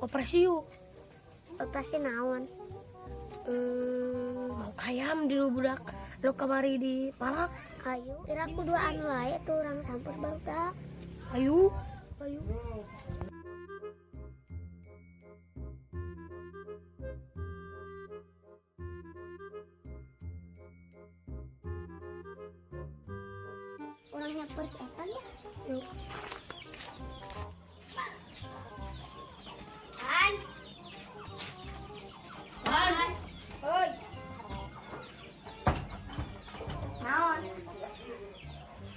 Operasi yuk. Operasi naon? Maok hayam di lu budak. Lu kamari di palak. Ayo, kira aku duaan wae tuh urang sampur barudak. Ayo. Ayo. Urang nyamper si Evan ya. Yuk. An. An. Oi. Naon?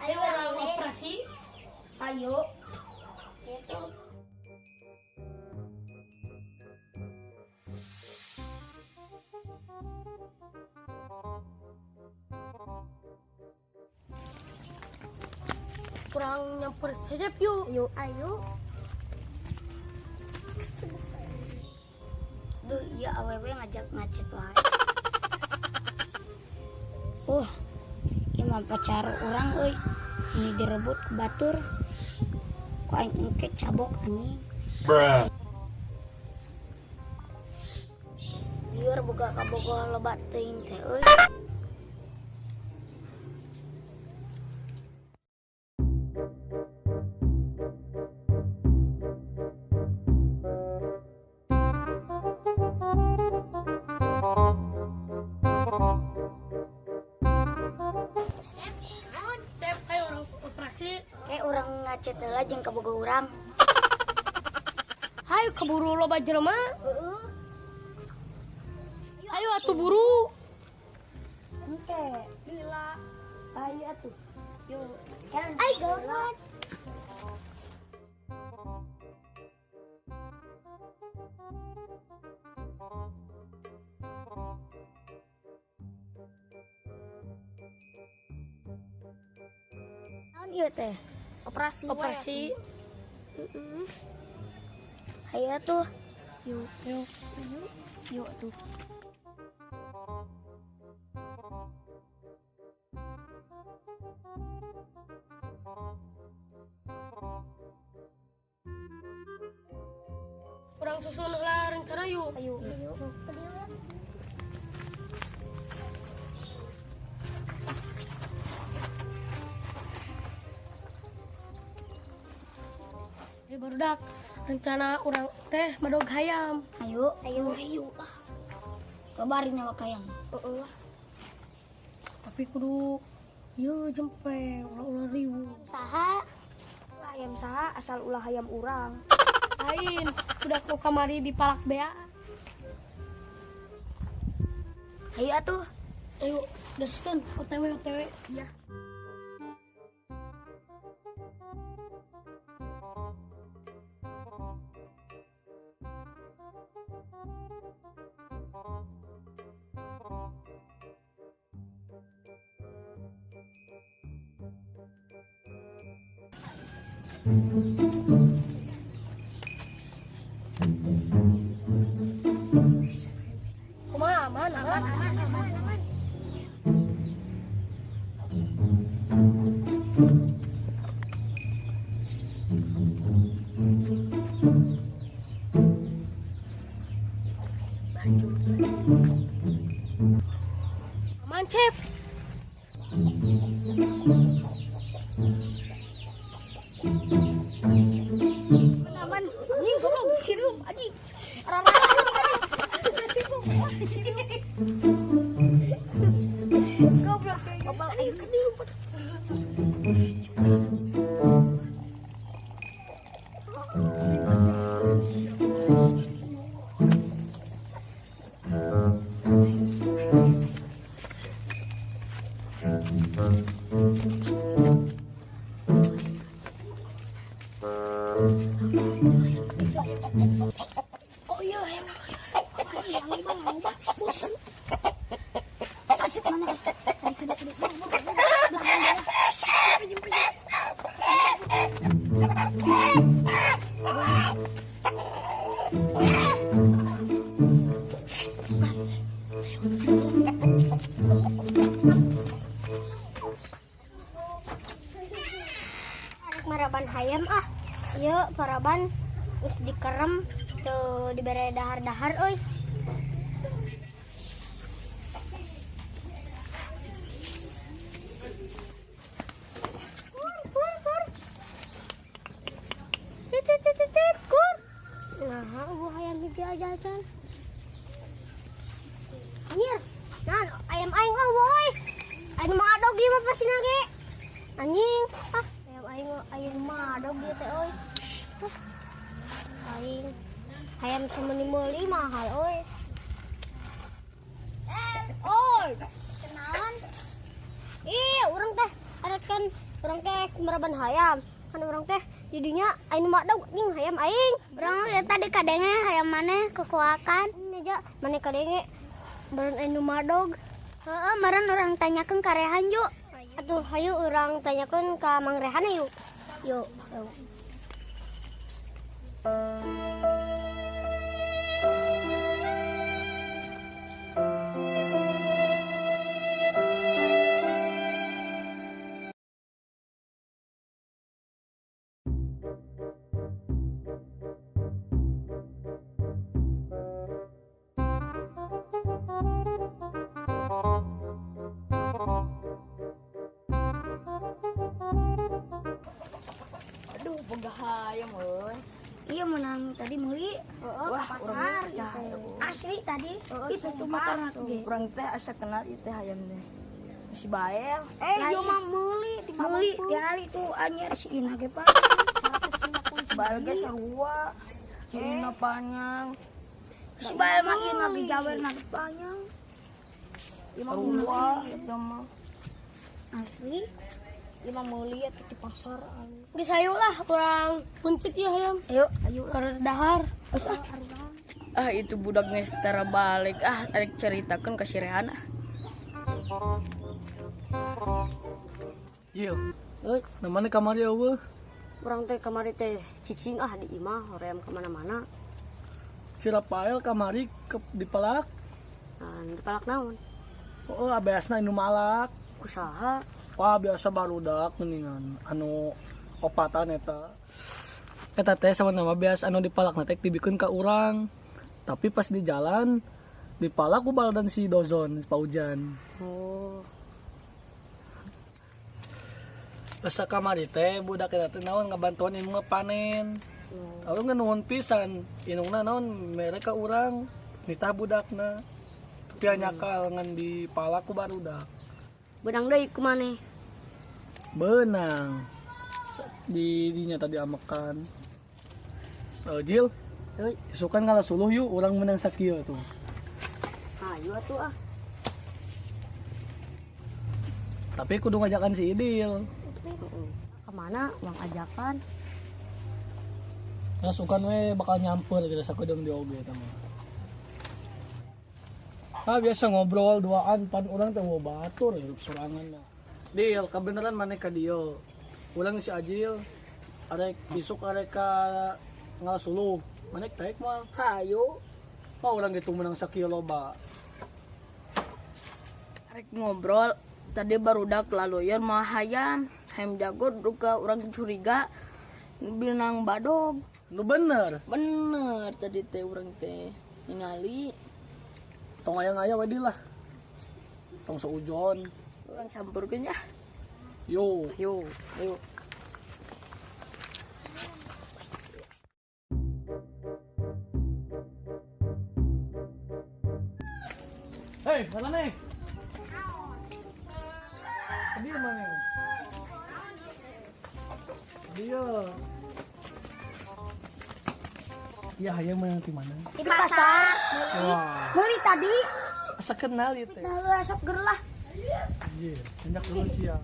Ayo urang operasi. Ayo. Itu. Kurang nyamper cecep yuk. Yuk, ayo. Duh, iya awewe ngajak ngacet wae. Ieu mah pacar urang euy. Ini direbut ku batur. Ku aing engke cabok anjing. Bruh. Lieur boga kabogoh loba teuing teh euy. Cep, ayo urang operasi. Kayak urang ngacet heula jeung kabogoh urang. Hayu keburu loba jelema. Heeh. Ayo atuh buru. Engke, lila. Ayo atuh. Yuk. Ay, gawat. Naon ieu teh? Operasi. Operasi. Heeh. Ayo atuh. Yuk, yuk, yuk, yuk atuh. Urang susun lah rencana yuk. Ayo. Ayo. Barudak, rencana urang teh madog hayam. Ayo, ayo, ayo. Ah. Kabarin nyawa hayam. Heeh. Tapi kudu ieu jempe ulah-ulah riweuh. Saha? Hayam saha asal ulah hayam urang. Lain, budak nu kamari di palak bea. Ayo atuh. Ayo, gaskeun OTW OTW. Iya. Kumaha aman, aman, Aman, aman, aman. Aman, Cep. Aman. Anjing goblok, kirim anjing. Goblok. Goblok, ayo ke dieu lompat. Oh iya, ayam. Yang lima, bos. Masuk mana? Arek maraban hayam ah. Ieu paraban Terus dikerem teu dibere dahar-dahar euy. Kur kur kur. Tit tit tit tit kur. Nah, eueuh hayam hiji aja acan. Anjir, nah ayam aing eueuh euy. Anu madog ieu mah pasina ge. Anjing, ah ayam aing ayam madog ieu teh euy. Ah, aing hayam sameni meuli mahal euy. Oi, kenalan. Ih, urang teh ada kan urang teh meraban hayam. Kan urang teh jadinya aing madog anjing hayam aing. Urang ya tadi kadenge hayam maneh kekuakan. Nya maneh kadenge beureun aing nu madog. Heeh, meureun urang tanyakeun ka Rehan yuk. Atuh hayu urang tanyakeun ka Mang Rehan yuk. Yuk. Aduh, boga hayam euy. Iya menang tadi meuli. Wah, pasar urang teh gitu. Asli tadi itu tuh motor ge. Urang teh asa kenal ieu teh hayam teh. Si Bael. Eh, ieu mah meuli di meuli tingali tuh anjir si Ina ge Pak. Bael ge sarua. Si Ina panjang. Si Bael mah Ina ge jawer na ge panjang. Sarua eta mah. Asli. Ieu mah meuli atuh di pasar. Geus hayu lah urang puncit ieu hayam. Ayo, ayo. Keur dahar. Geus ah. Ah, itu budak geus tara balik. Ah, arek caritakeun ka si Rehan ah. Jil, Euy, namanya kamari eueuh. urang teh kamari teh cicing ah di imah hoream ka mana-mana. Si Rafael kamari ke dipalak. Nah, dipalak naon? Oh, abeasna anu malak. Kusaha? Wah, biasa barudak mendingan anu opatan eta. Eta teh sama nama biasa anu dipalak teh dibikeun ka urang. Tapi pas di jalan dipalak ku baladan si Dozon, si Paujan. Oh, Asa kamari teh budak eta teh naon ngabantuan indung panen. Lalu nuhun pisan, indungna naon mere ka urang nitah budakna. Tapi nyakal ngan dipalak ku barudak. Benang deui ku maneh. Benang. Di dinya tadi amekan. So, Jil, Euy, isukan ngalah suluh yuk urang menang sakieu tuh. hayu atuh ah. Tapi kudu ngajakan si Idil. Kemana uang ajakan? Nah, sukan we bakal nyamper gitu sakudeung di oge eta mah. Ah, biasa ngobrol duaan pan urang teh batur hirup sorangan mah. Dil, kebenaran maneh ka dieu. Urang si Ajil arek isuk arek ka ngasuluh. Maneh taek mah. Hayu. Mah urang gitu menang sakieu loba. Arek ngobrol tadi barudak laloyon mah hayam. Hayam jago duka urang curiga binang badog. Nu bener. Bener tadi teh urang teh ningali Tong aya-aya we lah. Tong seujon. urang campurkeun ya. Yo. Yo, ayo. Hei, mana nih? Dia mana? Dia. Ya, hayang mana di mana? Di pasar. Wah, Meuli tadi. asa kenal ieu teh. Nah, sok gerlah. Iya, banyak dulu sih ya.